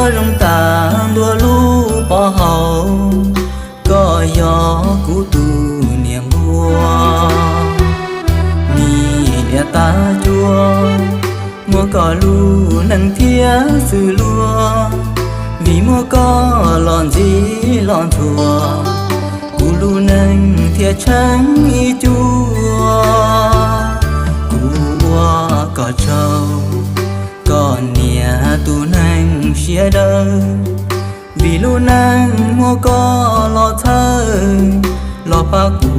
Zoo tas ntua lub pov haum, koj yog kuv tus niam npua. Nim liam tas cuav, muab koj lub neej thiab xws luag, vim muab koj los ntxim los ntxuag, kuv lub neej thiaj tsheej ib cuab. Kuv ua kom tsaug koj niam tus neeg siab dawb, vim lub neej muab koj los txhawb, los pab kuv